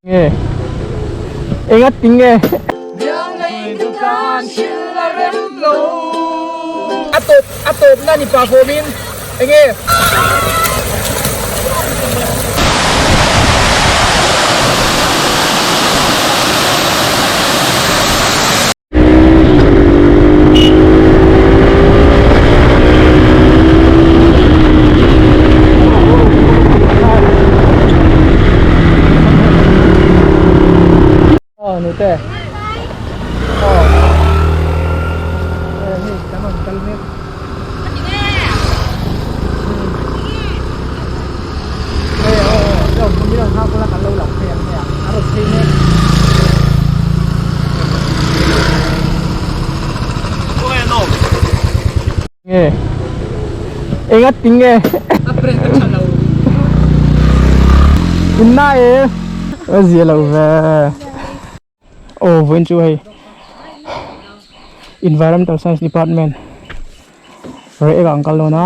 Nge enga tinge. A tawp a tawp na ni pa fawmin enge. Aw nute aw hei kan rawn kal mek hei aw aw mi rawn nghak ula kan lo lang phei ang hei a a rawn phei mek. Nge enga tinge inna e a zia lo ve aw vawiin chu hei environmental science department reh ah an kal dawn a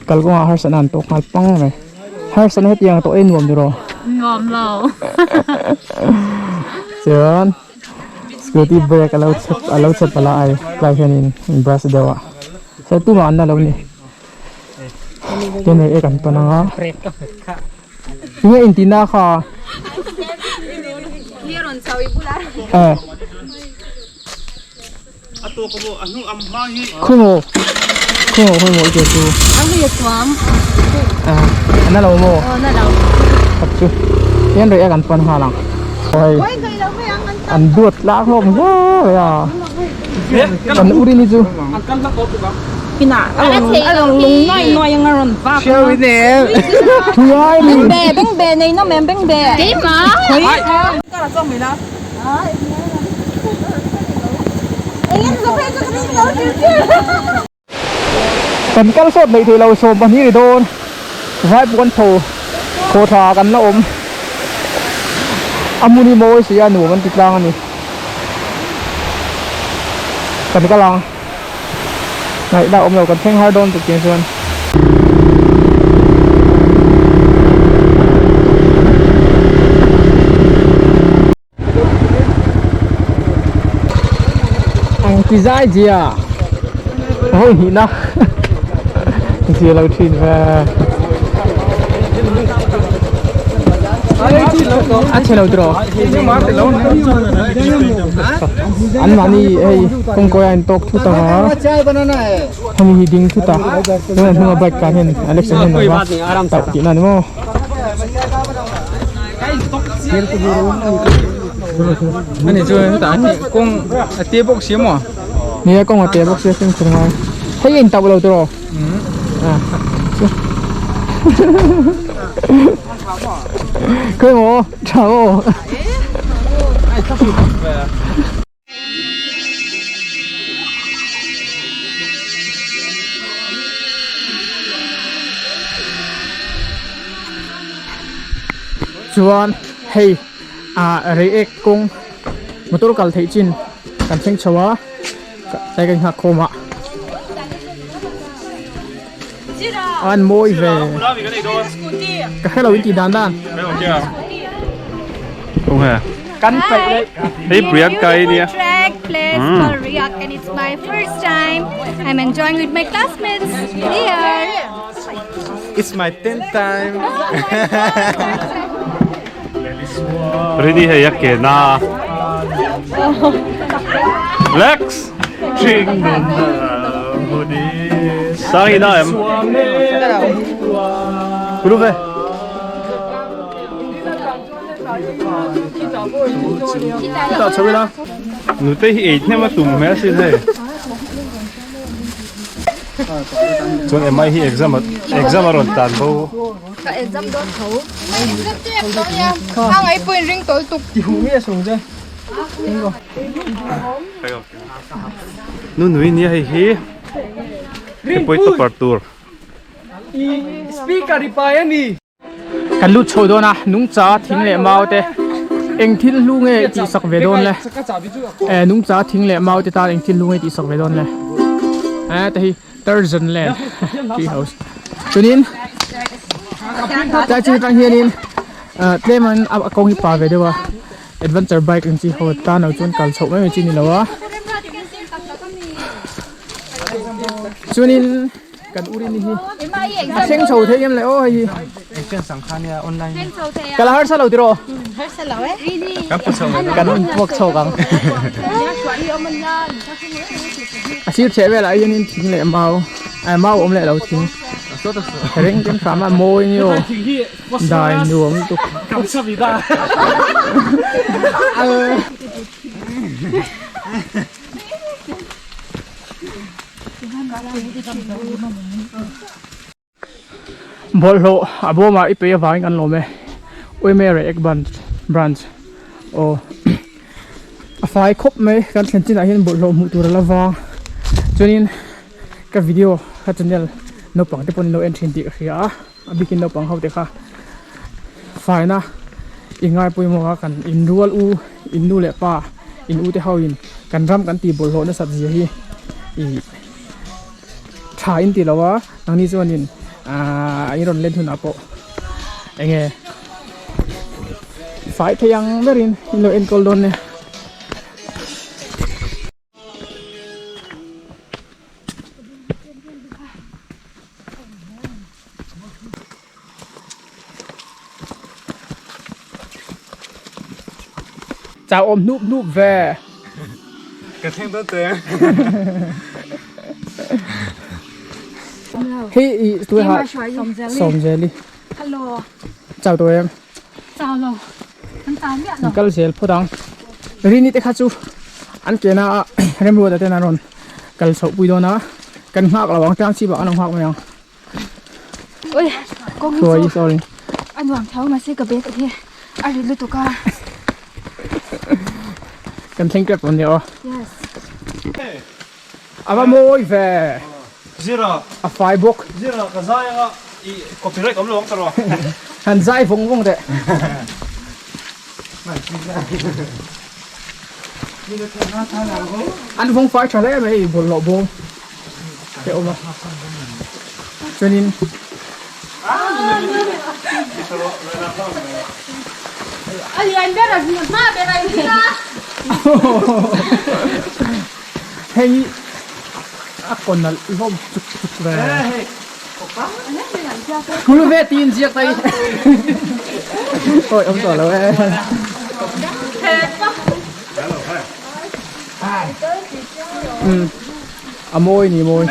kal kawngah harsatna an tawk nghal pang mai harsatna hetiang tawh e nuam tiraw nuam lo chuan. Scooty brake alo chep alo chep a la ai tlai hianin brush deuh a saw tumah an la lo ni tin hei ek an pawn ang a tinge intihna kha eh khawimaw khawimaw khawimaw i ke chu ah a na lo maw khat chu hian rei ek an pan nghal ang hei an duat tlak hlawm hle mai a kan ur in hi chu thuai ni Kan kal sawt neih theih lo 12 ri dawn vai pawh kan tho thaw tha ah kan la awm a hmun hi mawi si a nuam an ti tlang a ni kan kal ang ngaihna awm lo kan thleng har dawn tuk tih chuan. Ang ti zai zia hoi hnih na zia lo thin ve a chhe lo tiraw an mahni hei kawngkawi a in tawk thut ang a hemi hi ding thut a chuan a hnunga bike tlan hian Alex a hian a va tauh tihna a ni maw. Ani chu hetah hi kawng a te bawk si maw? Nia kawng a te bawk sia fimkhur ngai. Hei a intauh lo tiraw? Ah chu. Khawi maw? Tha maw? Chuan hei ah reiek kawng motor kal theih chin kan thleng chho a tlai kan nghak khawm a an mawi ve ka hrelo in tih dan dan. Kan peih leh. Hei Priyanka i nia. Trek place called Riak and it's my first time. I'm enjoying with my classmates here. It's my 10th time. Rini hei a ke na. Lex. Ching nun Sang ina em. Kulu ve. Chutah chho ila. Nute hi ei hnem a tum hmel sin hei. Chuan MI hi exam exam a rawn tan bo. Ka exam dawn tho. Exam te em dawn nia. A ngai pawhin ring tawl tuk. Ti hu nge sung che. Nu nui nia hei hi. Hei pawh hi topper tur. I speaker i pai a ni. Kan lut chho dawn a, nungcha thing leh mau te eng thil hlu nge tih sak ve dawn le eh nungcha thing leh mau te tan eng thil hlu nge tih sak ve dawn le eh te hi Tarzan land tree house chuanin tlai chin atang hianin. Tlem an a kawng hi pa ve deuh a adventure bike ang chi ho tan lo chuan kal chhoh mai mai chi ni lo a chuanin kan urini hi a thleng chho thei em le aw hei hi kal a harsa lo tiraw kan puak chhawk ang a sir chheh velah hianin thing leh mau mau awm leh lo thing reng ten hram a mawi ni aw. Dai nuam lutuk. Bawlhhlawh a bawmah i pei avangin kan lawm e. Uimere ek branch aw a fai khawp mai kan thlen chinah hian bawlhhlawh hmuh tur a la vang chuanin ka video ka channel naupang te pawhin an lo en thin tih ka hria a. A bikin naupang ho te kha faina i ngai pawimawh a kan in rual u in nu leh pa in u te ho in kan ram kan tih bawlhhlawh nasat zia hi ih tha in ti lo a nangni chuanin ahh in rawn len hunah pawh eng nge fai thei ang berin in lo enkawl dawn nia. Chào ôm núp núp về. Ka thleng dawn te. Hei i tu ha Sawmzeli. Hello. Chào tụi em. Chào lo. An chào miah lo. Kal zel phawt ang. Rini te kha chu an ke na remruata ten an rawn kal chhoh pui dawn a kan nghak lo ang tlang chi bak an lo nghak mai ang. Ui kawng hi chu sorry. A nuam tho mahse ka bag hi a ri lutuk a. Kan thleng tep awm nia aw. Yes. A va mawi ve. Zira. A fai bawk. Zira ka zai anga i copyright awm lo ang ta rawh. Han zai vawng vawng teh. An vawng fai tha hle mai bawlhhlawh bawm te awm a. Chuanin A lian ber a hma ber a in a. Hei hi a kaw nalh hlawm chuk chuk ve. Kul ve tiin ziak ta i. Awi awm tawh lo e. Um a mawi ni mawi.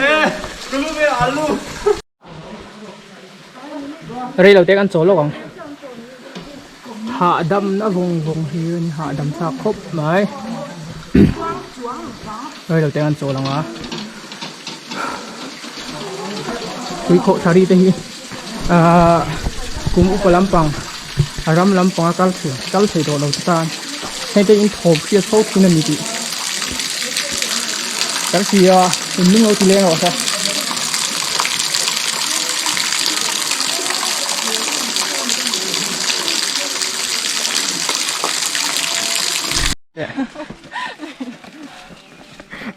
Rei lo te kan chawl lawk ang. Hahdam na vawng vawng hi a ni hahdam thlak khawp mai. Rei lo te kan chawl ang a. Tui khawh thari te hi ahh kum upa lampang a ram lampang a kal thin kal thei tawh lo te tan hei te in thawm hriat fo thin a ni tih kan hria a in lung lo ti leng rawh se.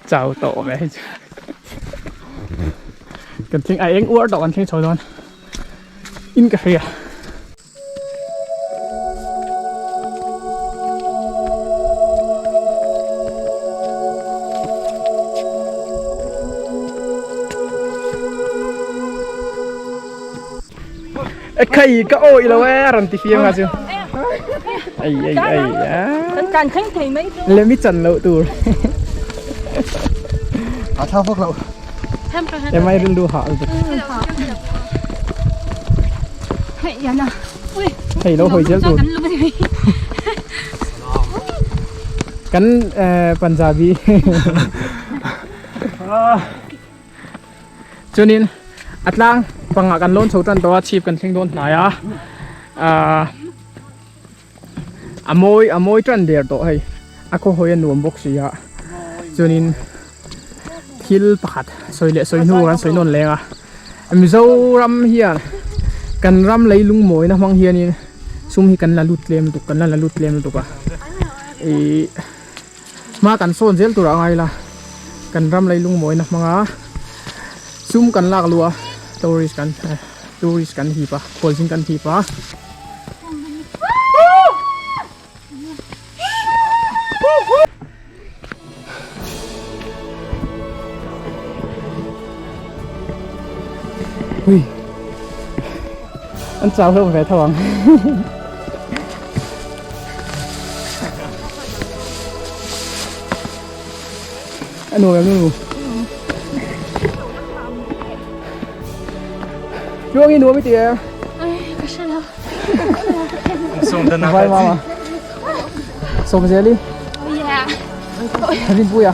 Chau tawh ve hei chu kan thleng a eng uar tawh kan thleng chho dawn in ka hria. Khai ka awi lo e a rawn ti fiam a chu ai ai ai a kan kan thleng thei mai chu lemi chan loh tur a thla vak lo emai rilru hah lutuk hei yana ui hei lo hawi zel tur kan Punjabi chuanin a tlang pangah kan lawn chho tan tawh a chhip kan thleng dawn hnai a ahh a mawi a mawi tan der tawh hei a khaw hawi a nuam bawk si a chuanin thil pakhat sawi leh sawi hnu kan sawi nawn leng a Mizoram hian kan ram leilung mawina hmang hianin sum hi kan la lut tlem lutuk kan la la lut tlem lutuk a ihh hma kan sawn zel tur a ngai la kan ram leilung mawina hmanga sum kan lak luh a tourist kan tourist kan hip a khualzin kan hip a. Hui an chau hlawm ve tho ang. A nuam em nu? Chuang i nuam i ti em? Ka hre lo. Vai mama. Sawmzeli. Yeah. Rinpuia.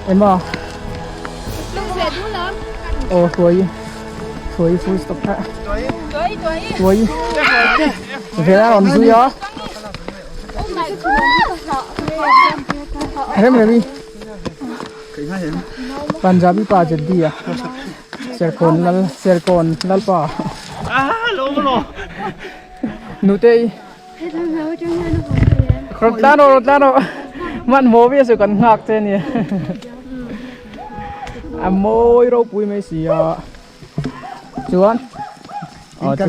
Emma. Oh, tuai. Tuai full stop ha. Tuai. Vera rawn zui a. Rem remi. Punjabi pa jaddi a. Serkawn lal Serkawn lalpa. Nutei. Rawn tlan rawh rawn tlan rawh. Man mawi a chu kan nghak che ania. A mawi ropui mai si a. Chuan aw chu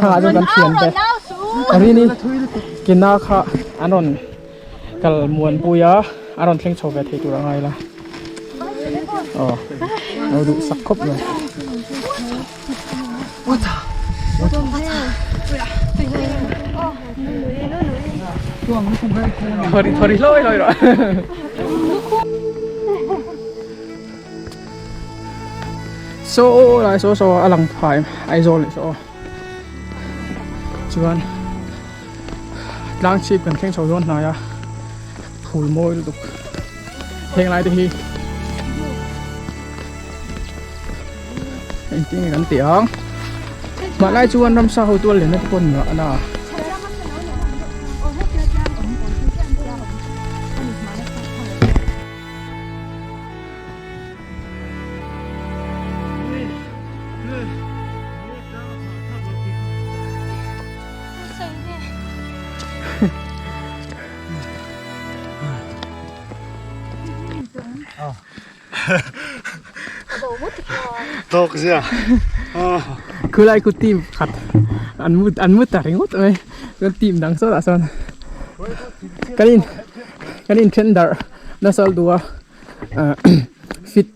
thangah chuan kan thian te Rini kina kha an rawn kal muanpui a a rawn thleng chho ve thei tur a ngai la aw lo duh sak khawp mai. Thaw ri hlawi hlawi rawh. Saw lai saw saw a lang phai Aizawl leh saw chuan tlang chhip kan thleng chho dawn hnai a phul mawi lutuk heng lai te hi engtin nge kan tih ang hmanlai chuan ramsa ho tual lenna te pawh ni a na. Tawk zia. Khulai khu team khat an mu an mu ta ringawt mai chuan team dang sawtah sawn kan in kan in then darh nasa duh a fit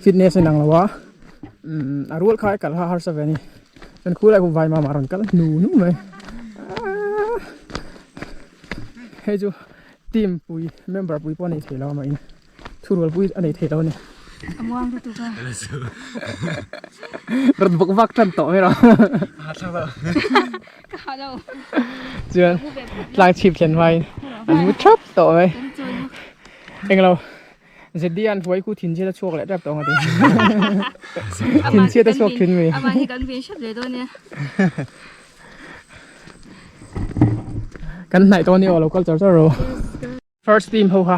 fitness a inang lo a a rual kha kal kha a harsa ve a ni chuan khulai khu vai mama a rawn kal hnu hnu mai hei chu team pui member pui pawh a nei thei lo a mah in thurual pui a nei thei lo a ni rawn bawk vak tan tawh mai rawh chuan tlang chhip thlen hmain an mu thap tawh mai englo zd an huai khu thin chhiat a chhuak leh tep tawh ang a ti thin chhiat a chhuak thin mai kan hnaih tawh a ni aw lo kal char char rawh. First team ho kha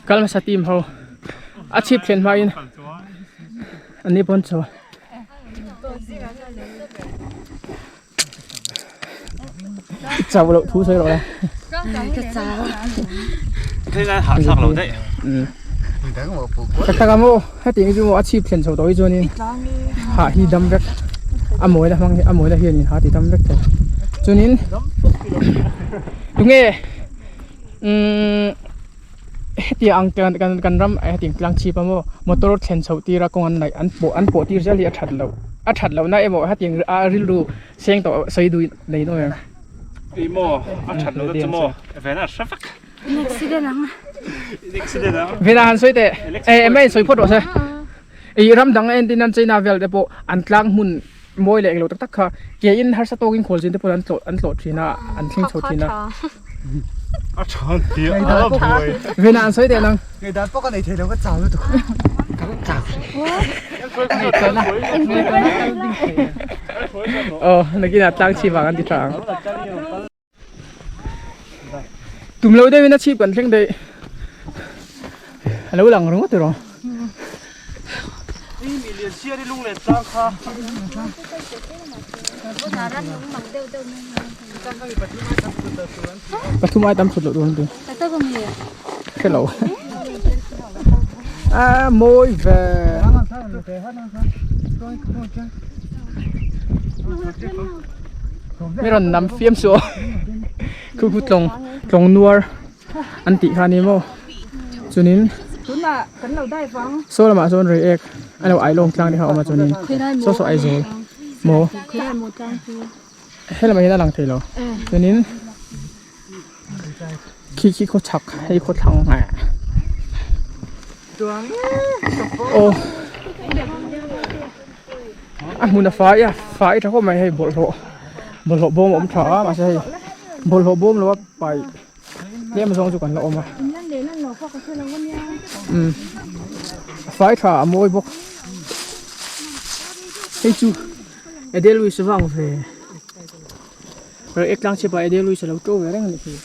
kal hmasa team ho a chhip thlen hmain an ni pawn chaw chau loh thu sawi rawh le tak tak a maw hetiang hi chu maw a chhip thlen chho tawh hi chuanin hah hi dam vek a mawina hmang hi a mawina hianin ha ti dam vek thei chuanin tunge. Umm hetiang ang kan kan kan ram hetiang tlang chhip a maw motor thlen chhoh tir a kawng an laih an pawh an pawh tir zel hi a that loh a that loh na emaw hetiang a rilru seng tawh sawi duh nei dawn em. Ih maw a that loh na chu maw vena a hre vek. Accident ang. Accident ang. Vena han sawi teh eh emaw in sawi phawt rawh se. Ih ram dang a entin an China vel te pawh an tlang hmun mawi leh englo tak tak kha ke in harsa tawkin khawl chin te pawh an tlawh an tlawh thin a an thleng chho thin a. A tha ti a buai. Vena an sawi teh nang. Ngaidan pawh ka nei thei lo ka chau lutuk. Ka chau. Aw nakinah tlang chhip vang an ti tha ang. Tum lo deuhin a chhip kan thleng daih. A lo lang ringawt erawh. Pathum ai tam thut loh tur an ti. Hre lo. A mawi ve. Mi rawn nam fiam suh aw khu khu tlawng tlawng nuar an tih kha a ni maw chuanin. Saw lamah sawn reiek a lo ailawng tlang te kha a awm a chuanin saw saw Aizawl maw helamah hian a lang thei lo chuanin khi khi khaw chhak hei khaw thlang aw a hmun a fai a fai tha khawp mai hei bawlhhlawh bawlhhlawh bawm a awm tha a mahse hei bawlhhlawh bawm lo a paih tlem zawng chu kan la awm a umm a fai tha a mawi bawk hei chu Edelweiss vang ve Reiek tlang chhip ah Edelweiss a lo to ve reng a nih hi.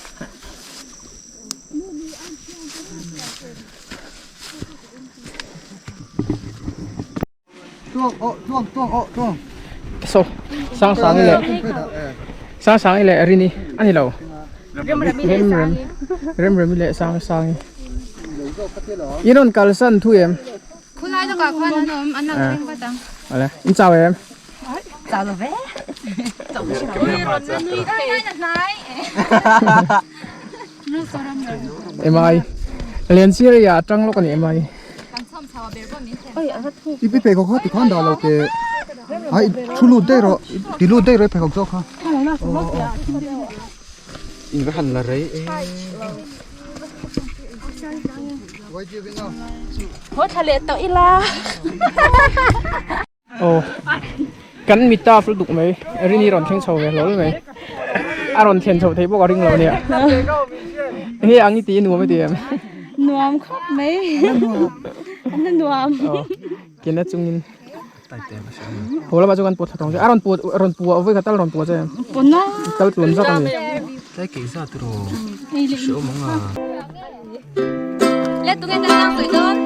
So sang sang i leh sang sang i leh rini a ni lo rem rem rem rem i leh sang sang i in rawn kal san thu em Khulai lawkah khuan an awm an lo thleng vat ang. Ale in chau em Chau lo ve. Emai Lianchiri ah atang lawk a ni Emai. I pi pheikhawk kha tikhan dah lo ke ai thu lut daih rawh ti lut daih rawh i pheikhawk zawk kha. In va han la rei e. Haw thla leh tawh ila. Aw kan mita ful duk mai rini rawn thleng chho ve hlawl mai a rawn thlen chho thei bawk a ring lo ania enge ang i ti nuam i ti em nuam khawp mai an nuam kena chungin haw lamah chu kan pawt thla tawng che a rawn pawt rawn pua vawi khat tal rawn pua che kal tluan zak ani tlai keih zat rawh hreawm ang a. Le tunge kan tlang sawi dawn?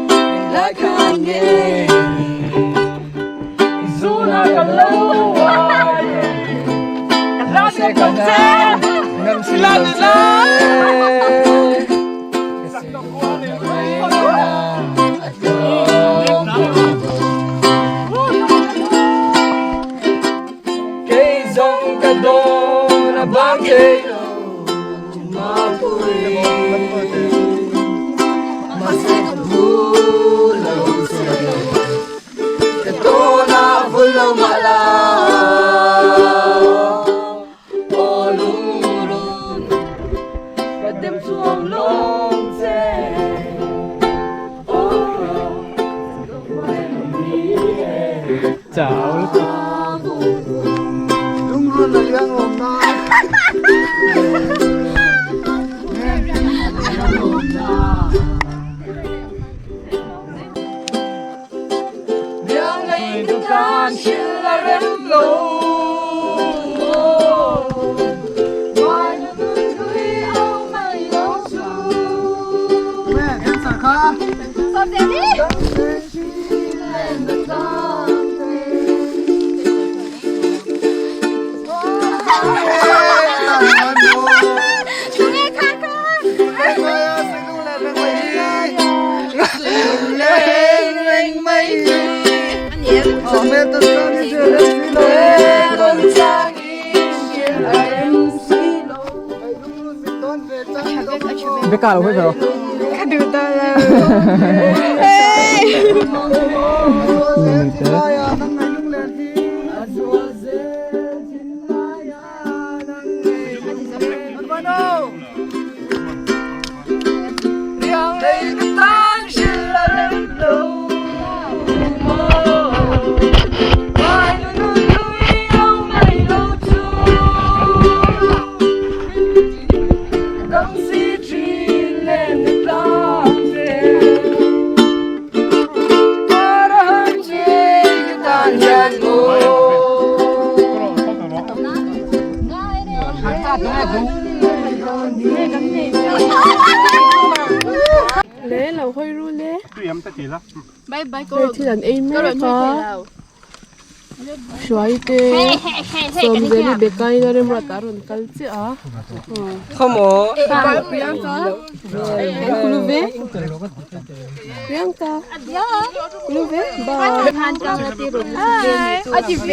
Beka lo hoi vero. Ka duh ta lo. Le lo hawi ru le. Hei thil an ei mek a hruai te sawmzeli bekain a remruat a rawn kal chiah a Priyanka Kuluve Priyanka Kuluve bye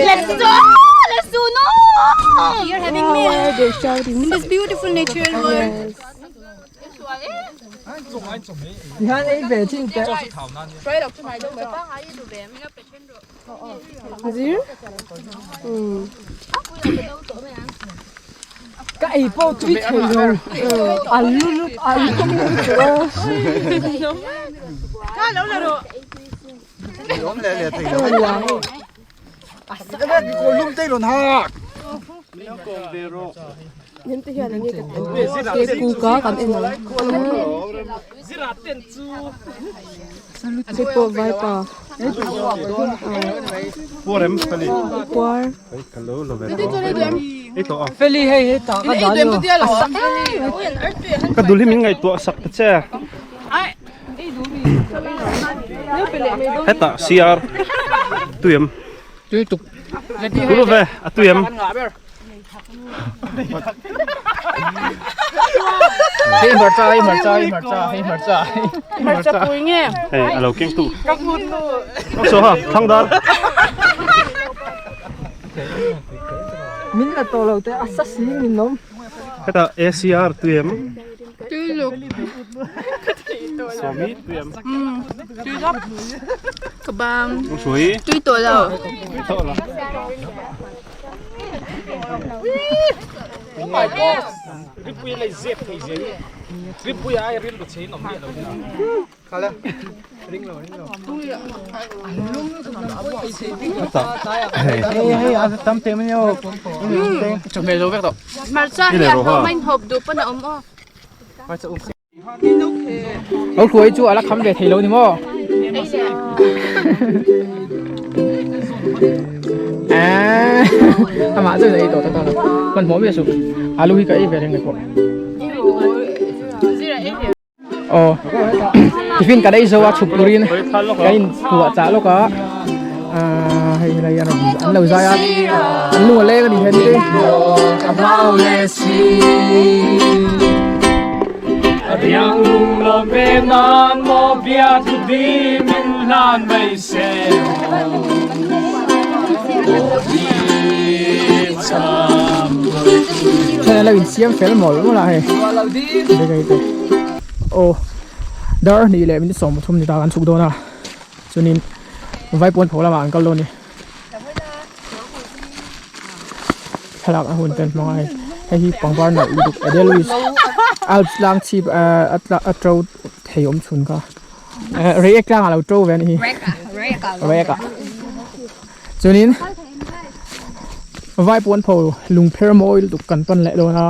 Let's go! Let's do no! You're having me Wow, they're shouting. in this beautiful natural world. Tihian ei ve chin teh. Zir. Ka ei pawh tui thei lo. A lu lut a lu lut a. Awm leh leh thei lo. Lum te rawn hak. Nem te hian enge ka tih ang. Ke ka kan en ang. Hei pawh vaipa. Puar. Feli hei hetah ka dah lo. Ka dul hi min ngaihtuah sak ta che. Hetah CR tuiam. Tui tuk. Tulu ve a tuiam. Hei hmarcha hei hmarcha hei hmarcha hei hmarcha Hmarcha pui nge. Hei a lo keng tu. So ha thang dar. Min la tawh lo teh a sa si min awm. Hetah ACR tuiam. Tui luk. Swami tuiam. Tui lap. Ka bang. Sui. Tui tawh lo. Tui tawh lo. Oh my god. Ripui lei zep thei zia hi. Ripui ai ril ru chein awm miah lo hi. Khala. Hei hei a tam te mai o. Chawhmeh zo vek tawh. Hmarcha hi a hlawm a inhawp duh pawn a awm aw. Lo hruai chu a la kham ve thei lo ni maw? Amah chu ei tawh ta ta lo. Hmanhmawh miah suh. Alu hi ka ei ve reng leh pawh. Aw tiffin kan ei zo a chhuk turin kan in puah chah lawk a ah hei helai an rawn an lo zai a an lung a leng a ni hian in Hei an lo insiam fel mawlh mawlh a hei aw dar hnih leh minute 13 ni ta kan chhuk dawn a chuanin vaipawn pho lamah an kal dawn a ni thlalak a hun ten hmang a hei hei hi pangpar nalh lutuk edelweiss alps tlang chhip a to thei awm chhun kha reiek tlangah a lo to ve a nih hi reiek ah chuanin vaipawn pho lungpher mawi lutuk kan pan leh dawn a.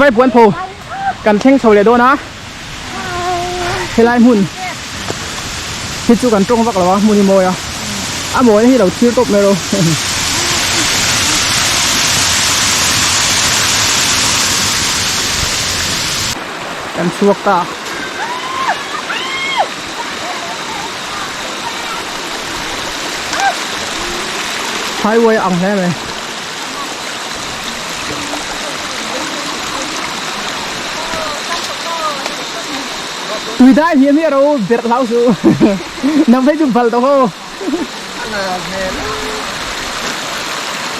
Vai puan pho kan thleng chho leh dawn a helai hmun hi chu kan tawng vak lo a hmun hi mawi a a mawina hi lo thlir tawp mai ro kan chhuak ta. Highway ang hle mai. Tui dai hiam hi a ro berh hlau su. Nang phei chu bal tawh ho.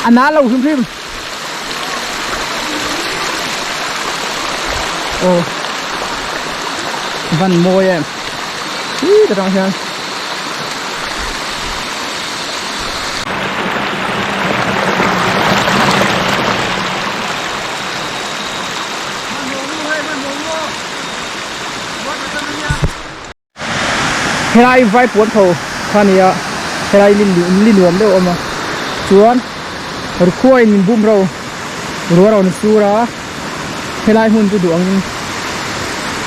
A na lo hrim hrim. Aw van mawi em hi ta tang hian Helai vai puan tho kha nia helai li nuam deuh a awm a chuan rukhuain min bum ro ruah rawn sur a helai hmun chu duh angin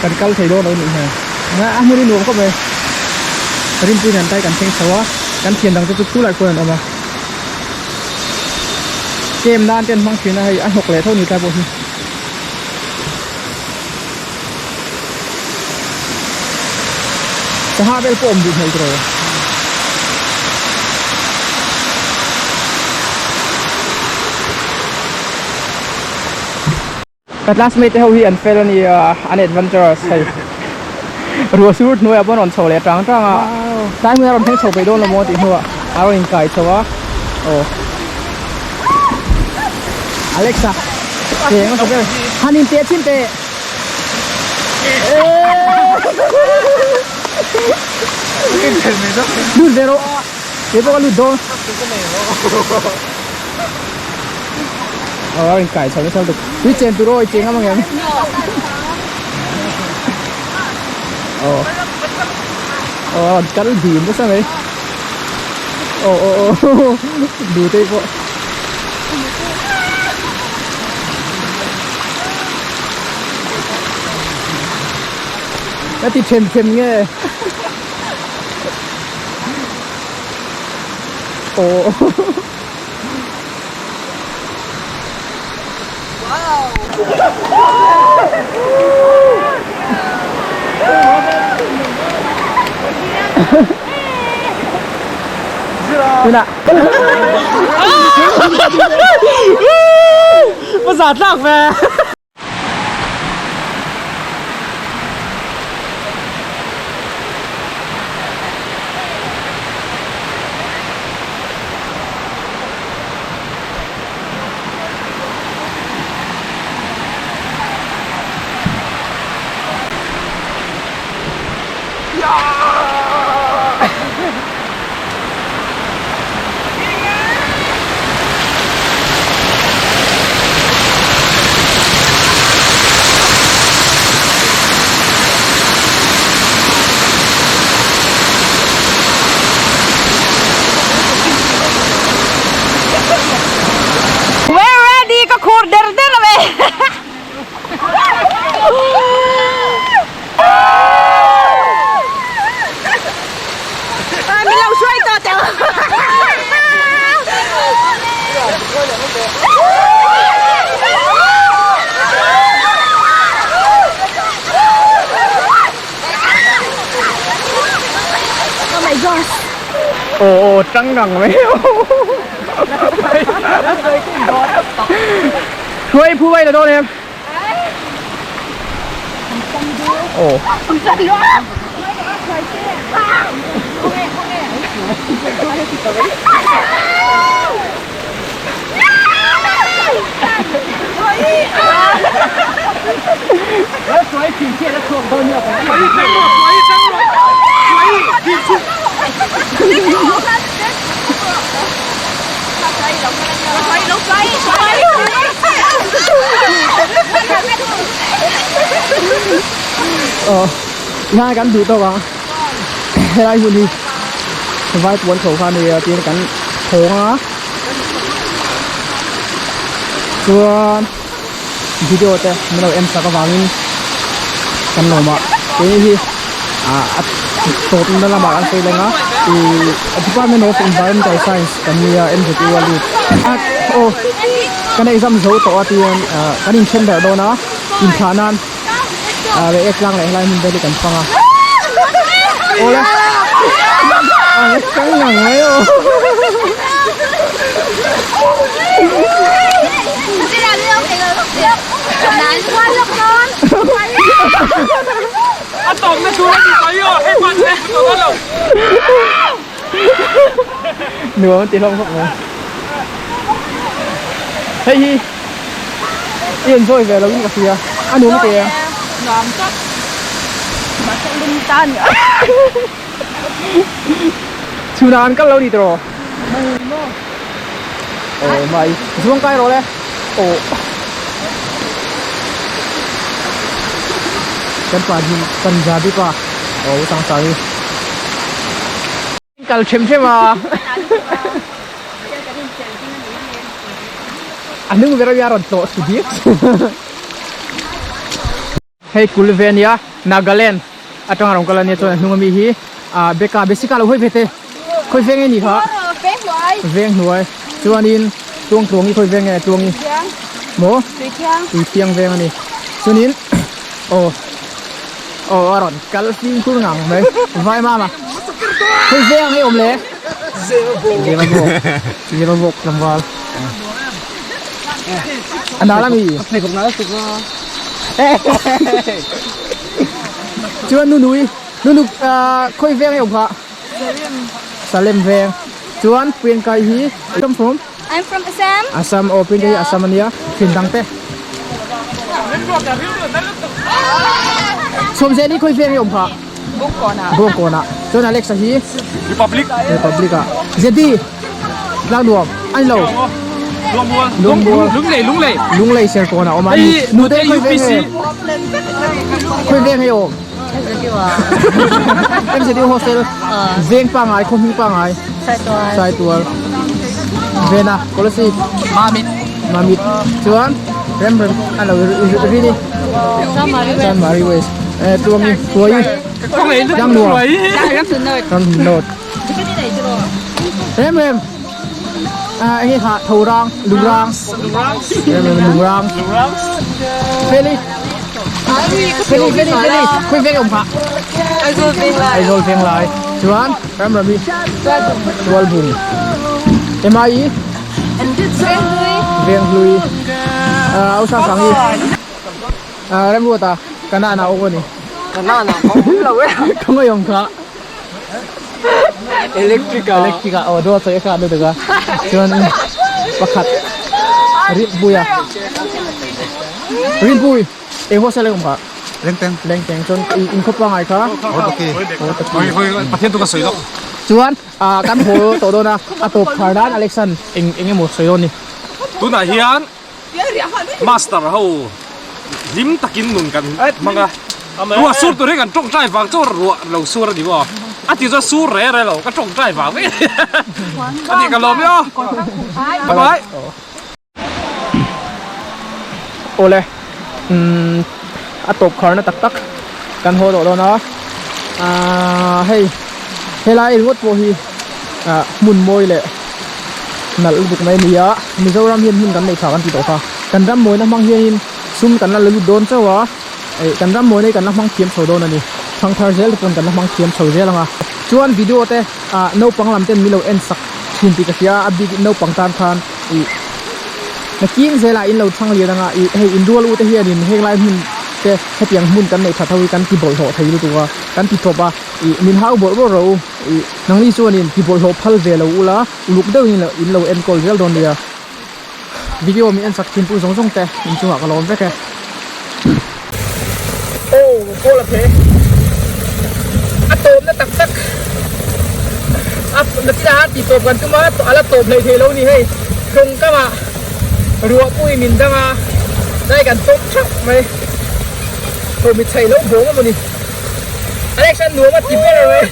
kan kal thei dawn lo nih hmel a hmun hi nuam khawp mai rinpuiin an tai kan thleng chho a kan thian dang te chu khulai khuan an awm a camp nan te an hmang thin a hei a hnawk leh tho ni tlai pawh hi. Sangha vel pawh awm duh hmel tiraw. Ka classmate te ho hi an fel a nia an adventurous hei. Ruah sur hnuaiah pawh an rawn chho leh tang tang a. Tlai hmun a rawn thleng chho peih dawn lo maw tih hnuah a rawn inkai chho a. Aw. Alexa. Cheng a ber. Han in teh chin teh. Lut ve rawh. Kei pawh ka lut dawn. Aw a in kai chho nasa lutuk. Tui chen tur aw i cheng ang em. Aw. Aw kal dim nasa mai. Aw aw aw Dutei pawh. Ka ti them them nge. Aw. Tunah. Va za tlak ve. We're ready ka khur der der a ve. Min lo hruai tawh teh. Oh my gosh. Aw aw tang ngang mai. Hruai phu vai la dawn em. Aw. Ờ, ngai kan duh tawk a helai hun hi vai puan chho kha nia tin kan thawng a chuan. video te min lo en sak avangin kan lawm a keini hi ah a tawp na lamah kan sawi leng a ih department of environmental science kan nia M_Z_U a lut a aw kan exam zo tawh a tihian ah kan inthen darh dawn a inthlah nan ah leh ek tlang leh helai hmun vel hi kan fang a awle a tang ngang mai aw. A tawpna tur a ni mai aw hei hman hei hmu tawh lo. Nuam an ti hlawm khawp mai. Hei hi i enjoy ve lo in ka hria a nuam te a. Nuam tawp. Mahse lum ta ni. Chhunah an kal lo ni tawh. Oh my zuang kai rawh le. Oh. Kan pa hi Punjabi pa. Oh sang sang hi. Kal them them a. A hnung ber a rawn tlawh su diak. Hei kul ve ania Nagaland atanga rawn kal ania chuan a hnung ami hi ah Beka Basic ah lo hawi ve te khawi veng nge ni kha veng hnuai chuanin tuang tluang hi khawi veng nge tuang hi maw tuithiang veng ani chuanin aw aw a rawn kal fimkhur ngang mai vai mama khawi veng ang nge awm le Zema bawk Zema bawk tlangval a nal ami. Chuan nunui nunu khawi veng e awm kha Salem veng chuan Priyanka hi come from I'm from Assam Assam aw Priyanka hi Assam ania thin dang te Sawmzeli khawi veng e awm kha Bawngkawn ah chuan Alexa hi Republic Republic ah Zedi Tlang nuam ani lo Lungmual Lunglei Lunglei Lunglei Serkawn ah awm a Hei Nute khawi veng UPC nge khawi veng nge awm MZU hostel veng pangai khaw hming pangai Saitual Vena Kolasib Mamit Mamit chuan Rem rem a lo rini Chanmari West Tluangi Hruai Tlang nuam Ram North Rem rem à anh ấy hạ thầu rang lung rang rem rem lung rang Feli Feli Feli Feli khoi veng ông hạ Aizawl veng lai chuan ram rami tual bung em ai veng hlui à au sang sang hi à rem ruata kana na ok ni Kana na không lo e. Không có dùng kha Electrica. Electrica aw dawt sawi kha lutuk a chuan pakhat rinpui a rinpui eng hostel eng awm kha Lengteng Lengteng chuan in khawp pangai kha Pathian chu ka sawi lawk chuan ah kan haw tawh dawn a a tawp khar nan Alexan eng eng emaw sawi dawn a ni tunah hian Master ho hlim takin nun kan hmang a, ruah sur tur hi kan tawngtai vang chu ruah lo sur a ni maw? A ti chuan sur re re lo, ka tawngtai vang vek a ni ka lawm e aw. Bye bye. Awle umm a tawp kharna tak tak kan haw tawh dawn a, aaa hei helai ringawt pawh hi ah hmun mawi leh nalh lutuk mai a ni a, Mizoram hian hmun kan nei tha kan ti tawh kha, kan ram mawina hmang hianin sum kan la la lut dawn chauh a, eh kan ram mawina hi kan la hmang thiam chho dawn a ni, thangthar zel te pawn kan la hmang thiam chho zel ang a, chuan video te ah naupang lam ten min lo en sak thin tih ka hria a, a bik in naupang tan khan ih nakin zelah in lo thang lian ang a, ih hei inrual u te hianin heng lai hmun te hetiang hmun kan nei that ho hi kan ti bawlhhlawh thei lutuk a, kan ti tawp a, ih min hau bawrh bawrh rawh u. Ih, nangni chuanin ti bawlhhlawh phal ve lo ula, uluk deuhin in lo enkawl zel dawn nia. Video min ensak thin tu zawng zawng te inchungah ka lawm vek e. Aw, kawl a phe. A tawpna tak tak. A nakin a ti tawp kan tum a, a la tawp hlei thei lo ni hei. Tawngkam ah ruah pui min dang a, dai kan tawp theuh mai. Tawp mi chheih lo bawng a maw ni. Alex an nuam a ti ber mai.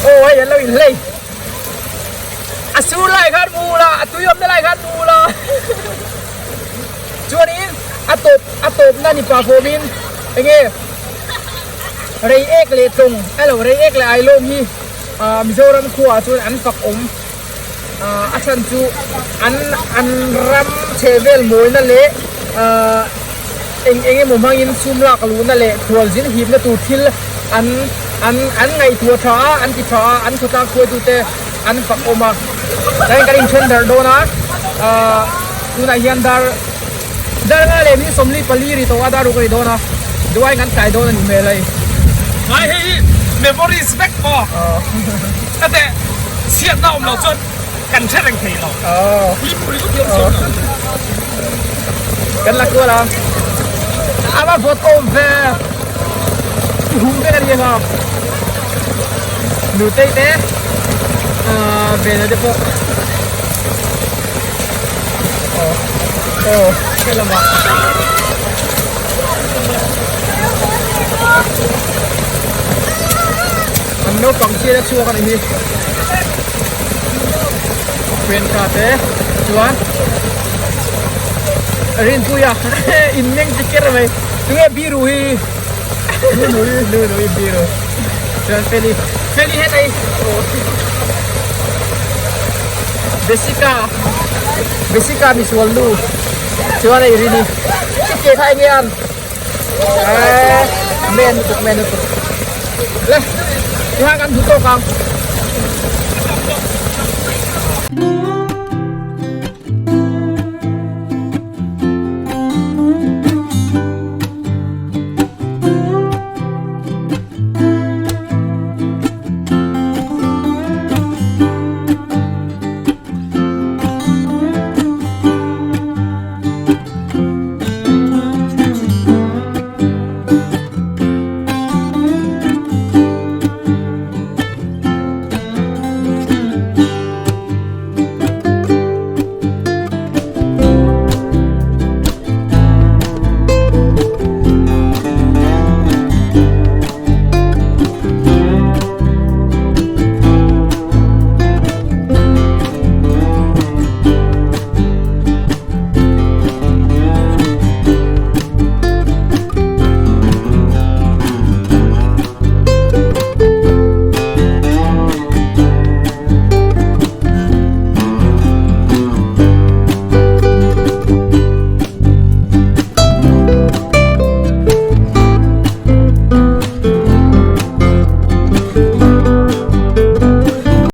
Aw hei an lo in hlei. A sur lai khan mu la, a tui awmna lai khan mu la. Chuanin a tawp a tawpna ni pah fawmin enge rei ek leh tlawng elo rei ek leh ailawm hi ah Mizoram khuaah chuan an fak awm ah a chhan chu an an ram chhehvel mawina leh ah eng eng emaw hmangin sum lak luhna leh khualzin hipna tur thil an an an ngaihtuah tha a an ti tha a an khawtlang hruaitute an fak awm a chuan kan inthen darh dawn a ahh tunah hian dar dar nga leh min 44 ri tawh a dar ruk a ni dawn a duai kan tlai dawn a ni hmel hei. Ngai hei hi memories vek maw ate chhiatna awm lo chuan kan hre reng thei lo hlim ringawt hian sawi lo. Kan la kual a a va vawt awm ve hum vek a ni ang a nutei te ahh vena te pawh aw aw helamah an naupang thil a chhuak a nih hi Priyanka te chuan Rinpuia in meng chi ker mai tunge biru hi nunui nunui biru chuan Feli Feli hetai Jessica Jessica misual nu chuan hei Rini ke kha enge an men lutuk men lutuk le tiha kan duh tawk ang.